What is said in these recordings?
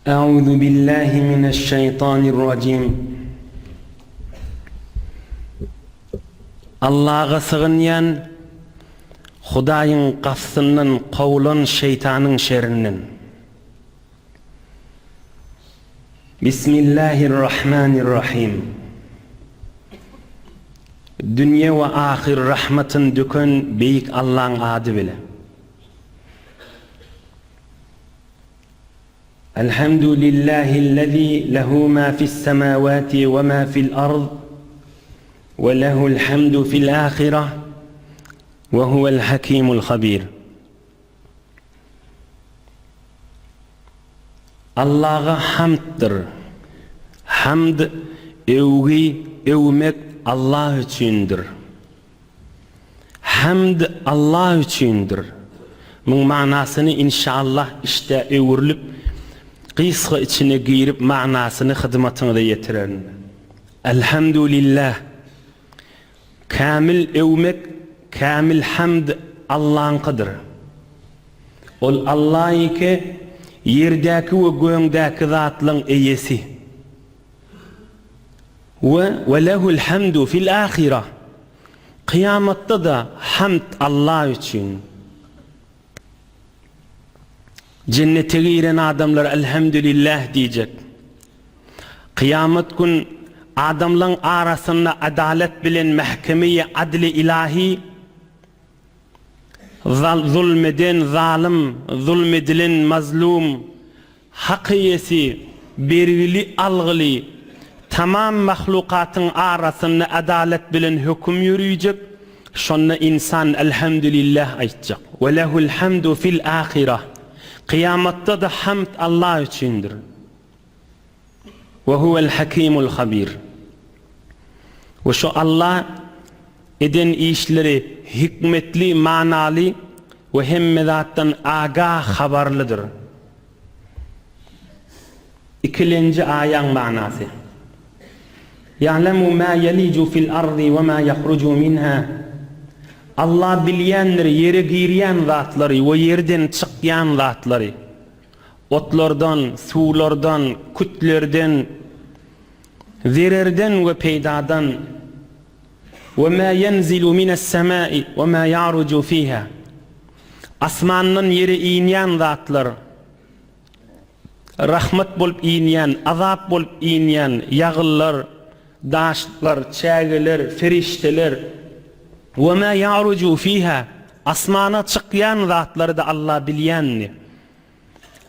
Euzu billahi mineşşeýtanirrajim. Allaha sygynýan Hudaýyň gapysyndan kowulan şeýtanyň şerinden. Bismillahirrahmanirrahim. Dünýe we ahyr rahmatyn döken Beýik Allaň ady bile. Elhamdu lillahillezî lehu mâ fis-semâvâti ve mâ fil-ard ve lehul hamdu fil-âhireh ve huvel hakîmul habîr. Allaha hamddyr. Hamd, öwgi, öwmek Allah üçindir. Hamd Allah üçindir. Muň manasyny inşallah işdä öwrülip gysga içine girip manasyny hyzmatyňyza ýetirerin. Elhamdulillah. Kämil öwmek, kämil hamd Allaňkydyr. Ol Allaýyky ýerdäki we göňdäki zatlaň eýesi. We we lehul hamdu fil ahira. Kyýamatda-da hamd Alla üçin. Jennete giren adamlar Elhamdülillah diýjek. Kyýamat gün adamlaň arasynda adalat bilen mähkemeýi adli ilahi zulm eden zalym, zulm edilen mazlum, Hak eýesi, bergili, algyly, tamam mahlukatyň arasynda adalat bilen höküm ýörüjek, şonda ynsan Elhamdülillah aýtjak. We lehul hamdu fil ahireh. Kyýamatda-da hamd Allah üçindir. We huwel hakimul habir. We şu Allah eden işleri hikmetli, manaly we hemme zatdan agah, habarlydyr. Ikilenji aýaň manasy. Ýa'lemu ma ýeliju fil ardy we ma ýahruju minha. Allah bilýändir ýere girýän zatlary we ýerden çykýan zatlary. Otlardan, suwlardan, kütlerden, zererden we peýdadan. We ma ýenzilu mines-semai we ma ýa'ruju fiha. Asmandan ýere inýän zatlar, rahmat bolup inýän, azap bolup inýän ýagyllar, daşlar, çägeler, ferişdeler, we ma ýa'ruju fiha, asmana çykýan zatlary-da Allah bilýändir.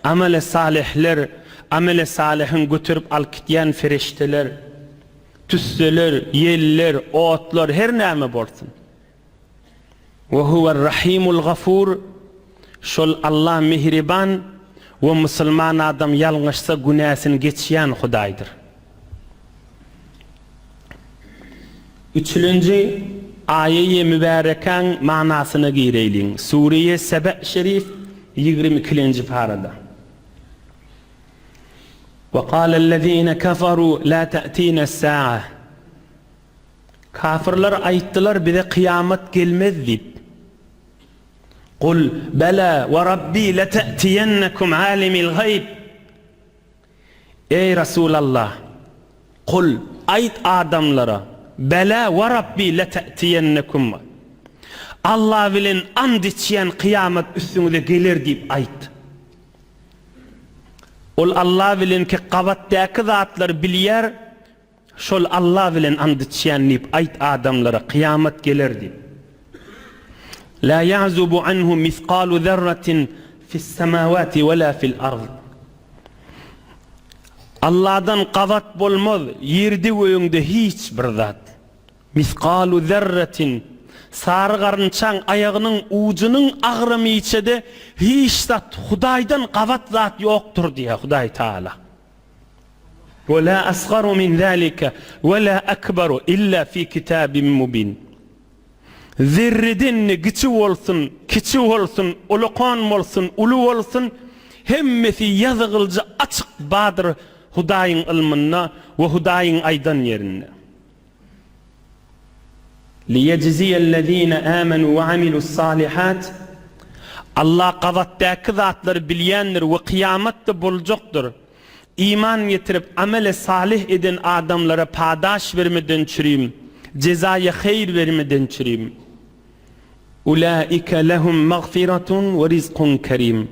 Ameli salyhler, ameli salyhyň göterip alyp gitýän ferişdeler, tüsseler, ýeller, otlar, her näme bolsun. We huwer-Rahimul Gafur, Şol Allah mähriban we musulman adam ýalňyşsa günäsini geçýän Hudaýdyr. Üçülenji aýeýi mübärekäň manasyna gireýliň. Sureýi Sebe şerif 22-lenji parada. We kalellezine kafaru la ta'tina-s-sa'a. Kafyrlar aýtdylar bize kyýamat gelmez diýip. Kul, Bela we Rabbi lete'tiyennekum alimil gaýb. Eý Rasulallah! Kul, aýt adamlara, Bela we Rabbi lete'tiyennekum. Allah bilen and içýän kyýamat üstüňize geler diýip aýt. Ol Allah bilenki gabatdaky zatlary bilýär, Şol Alla bilen and içýän diýip aýt adamlara kyýamat geler diýip. La ýa'zubu anhu misgalu zerratin fis-semawati we la fil-ard. Alladan gabat bolmaz ýerde gögüňde hiç bir zat. Misgalu zerratin sary garynçaň aýagynyň ujunyň agramy içede hiç zat Hudaýdan gabat zat ýokdur diýýär Hudaý Taala. We la asgaru min zalika we la akbaru illa fi kitabin mubin. Zerreden-de giçi bolsun, kiçi bolsun, ulakan bolsun, uly bolsun, hemmesi ýazygylja açyk bardyr Hudaýyň ylmynda we Hudaýyň aýdan ýerinde. Liýejziýellezine amenu we amilussalihat Allah gabatdaky zatlary bilýändir we kyýamat-da boljakdyr. Iman getirip, amel-i salyh eden adamlara padaş bermeden çürim, jezaýy haýr bermeden çürim. Ulaike lehum magfiratun we rizkun kerim.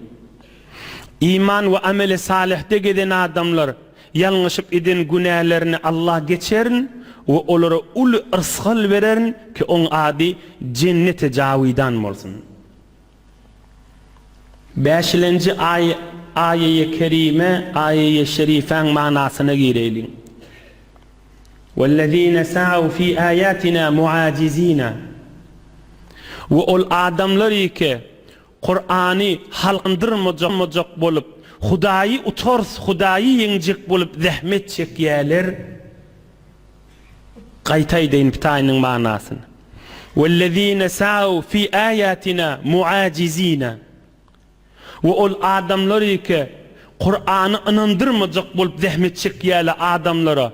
Iman we amel-i salyhda gezen adamlar ýalňyşyp eden günälerini Allah geçerin we olara uly yrsgal bererin ki oň ady jenneti jawidan bolsun. Bäşilenji aý aýeýe kerime, aýeýe şerifäň manasyna gireýliň. Wellezine sa'u fi aýatina muajizina. We ol adamlar ike Kurany halkandyrmajak bolup, Hudaýy utarys, Hudaýy ýeňjek bolup zähmet çekýäler. Gaýta aýdaýyn pitaýynyň manasyny. Wellezine sa'u fi aýatina muajizina. We ol adamlar ike Kurany ynandyrmajak bolup zähmet çekýäler adamlara.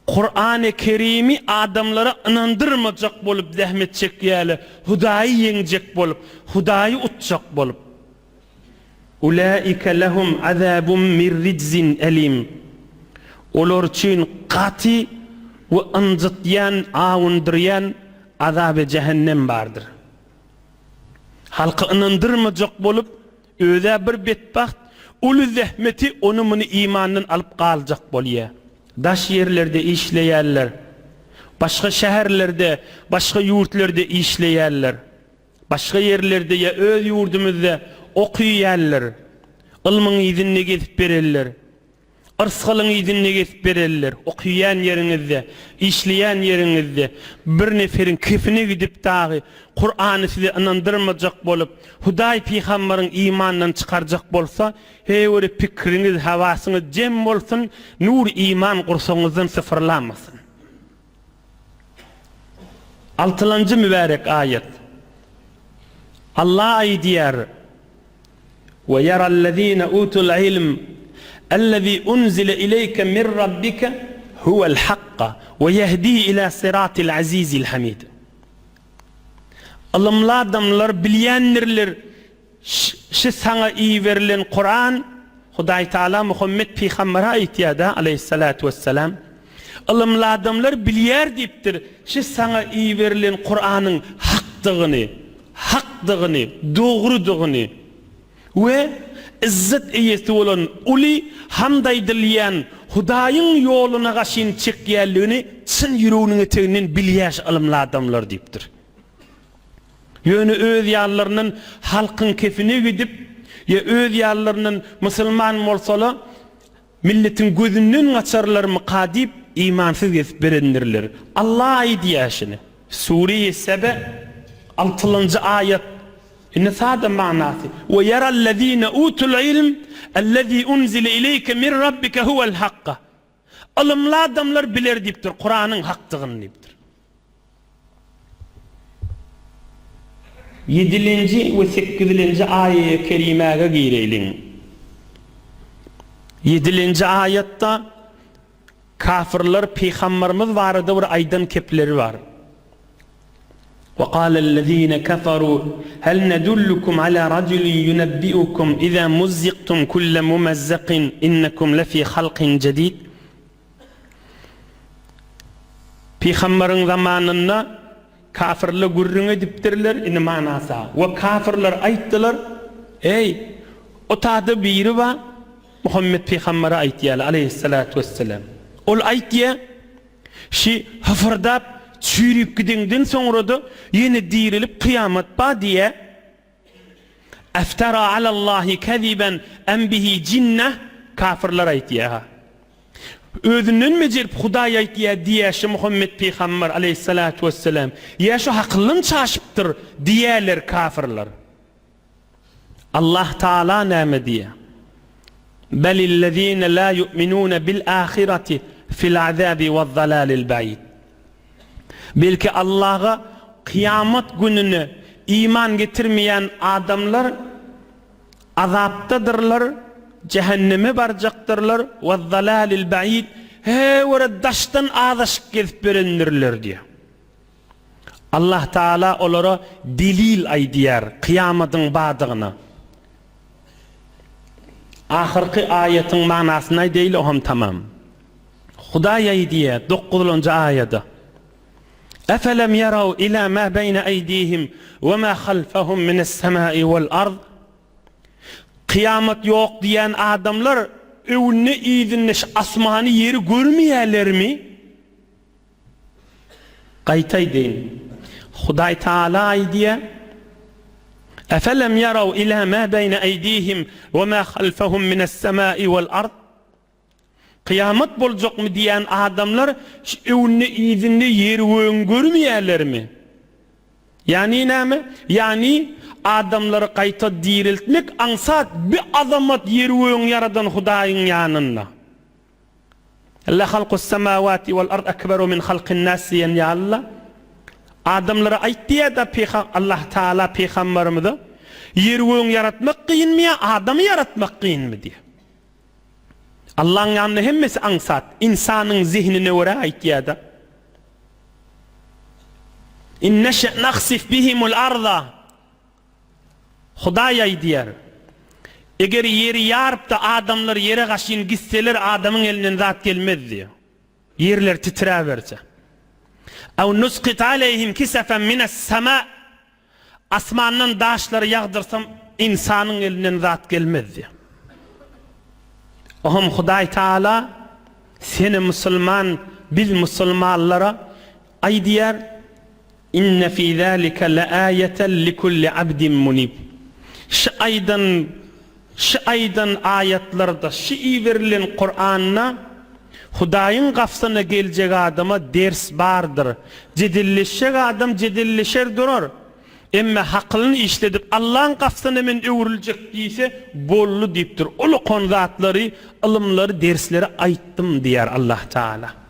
Kurany Kerimi adamlara ynandyrmajak bolup zähmet çekýäler, Hudaýy ýeňjek bolup, Hudaýy utjak bolup. Ulaike lehum azabun min rijzin elim. Olar üçin gaty we ynjytýan, awundyrýan azaby jähennem bardyr. Halky ynandyrmajak bolup, öz-ä bir betbagt, uly zähmeti ony-muny imandan alyp galjak bolýar. Daş ýerlerde işleýärler. Başga şäherlerde, başga ýurtlarda işleýärler. Başga ýerlerde ýa öz ýurdumyzda okyýarlar. Ylmyň yzynda gezip bererler. Yrsgalyň yzynda gezip bererler. Okyýan ýeriňizde, işleýän ýeriňizde bir neferiň kefine gidip dagy Kurany size ynandyrmajak bolup, Hudaý pygambaryň imandan çykarjak bolsa, heý-weri pikriňiz, hawasyňyz jem bolsun, nur iman gursagyňyzdan syfyrlamasyn. Altylanjy mübärek aýat. Allah aýdýar, We ýarallezine utul ilm ellezî unzile ileýke min rabbike huwel hakka we ýehdî ila syratil azizil hamid. Ylymly adamlar bilýändirler Şi saňa iberilen Kuran, Hudaý Taala Muhammet pygambere aýtýar-da, aleýhissalatu wessalam, Ylymly adamlar bilýär diýipdir, şi saňa iberilen Kuranyň hakdygyny, hakdygyny, dogrudygyny we yzzat eýesi bolan uly hamd aýdylýan Hudaýyň ýoluna gaşyn çekýänligini çyn ýüreginiň eteginden bilýär şi ylymly adamlar diýipdir. Ýöne öz ýanlaryndan halkyň kefine gidip, ýa öz ýanlaryndan musulman bolsala, milletiň gözünden gaçarlarmyka diýip, imansyz gezip berendirler. Allah aýdýar şuny. Sure-i Sebe, altylynjy aýat. Indi sada manasy, We ýarallezine utul ilm, ellezî unzile ileýke min rabbike huwel hakka. Ylymly adamlar biler diýipdir, Kuranyň hakdygyny diýipdir. Ýedilenji we sekizilenji aýaýa kerimäge gireýliň. Ýedilenji aýatda kafyrlar pygambarymyz barada bir aýdan kepleri bar. Wa qalellezine kafaru hel nedullukum ala rajulin yunebbiukum iza muzziqtum kulle mumazzaqin innekum lefi halkin jedid. Pygambaryň zamanynda kafyrlar gürrüň edipdirler, indi manasy we kafyrlar aýtdylar, Eý, o tada biri bar, Muhammet pygambere aýtýarlar, aleýhissalatu wessalam. Ol aýtýar, Şi hysyrdap, çüýrüp gideňden soňra-da ýene dirilip kyýamat bar diýýär. Eftara alallahi keziben em bihi jinneh kafyrlar aýtýar. Özünden mejerip Hudaý aýtýar diýýär şi Muhammet pygamber aleýhissalatu wessalam. Ýa şu hakyldan çaşypdyr diýýärler kafyrlar. Allah Taala näme diýýär? Belillezine la yu'minune bil ahireti fil azabi we'z-zalalil ba'id. Belki Allaha kyýamat gününe iman getirmeýän adamlar azapdadyrlar, jähenneme barjakdyrlar, we'z-zalalil ba'id, heý-were daşdan azaşyp gezip berendirler diýýär. Allah Taala olara delil aýdýar kyýamadyň bardygyna. Ahyrky aýatyň manysyny aýdaýly oham tamam. Hudaý aýdýar dokuzlanjy aýada, Efelem ýeraw ila ma beýne eýdihim we ma halfahum mines-semai wal-ard. Kyýamat ýok diýýän adamlar öwünde yzynda şu asmany ýeri görmeýärlermi? Gaýta aýdaýyn. Hudaý Taala aýdýar, Efelem ýaraw ila ma beýne eýdihim we ma halfahum mines-semai wal-ard. Kyýamat boljakmy diýýän adamlar şu öwünde yzynda ýeri-gögüň görmeýärlermi? Ýagny näme? Ýagny adamlary gaýta diriltmek aňsat bi azamat ýeri-gögüň ýaradan Hudaýyň ýanynda. La halkus semawati wal ard akbaru min halkin nas diýen ýaly-la. Adamlara aýt diýýär-de Allah Taala pygamberimize, ýeri-gögüň ýaratmak kynmy ýa adamy ýaratmak kynmy diýýär. Allaň ýanynda hemmesi aňsat, ynsanyň zehnine görä aýtýada. In neşe nahsif bihimul arda. Hudaý aýdýar, Eger ýeri ýaryp-da adamlar ýere gaşyn gitseler adamyň elinden zat gelmez diýýär. Ýerler titräberse. Aw nusqit aleýhim kisefen mines sama. Asmandan daşlary ýagdyrsam, ynsanyň elinden zat gelmezdi. Ohm Hudaý Taala seni musulman biz musulmanlara aýdýar, Inne fi zalike leaýeten likulli abdin munib. Şu aýdan şu aýdan aýatlarda, şu iberilen Kuranda Hudaýyň gapsyna geljek adama ders bardyr. Jedelleşjek adam jedelleşer durar. Emme hakylyny işledip Allaň gapsyna men öwrüljek diýse boldy diýipdir. Ol okan zatlary, ylymlary, dersleri aýtdym diýýär Allah Taala.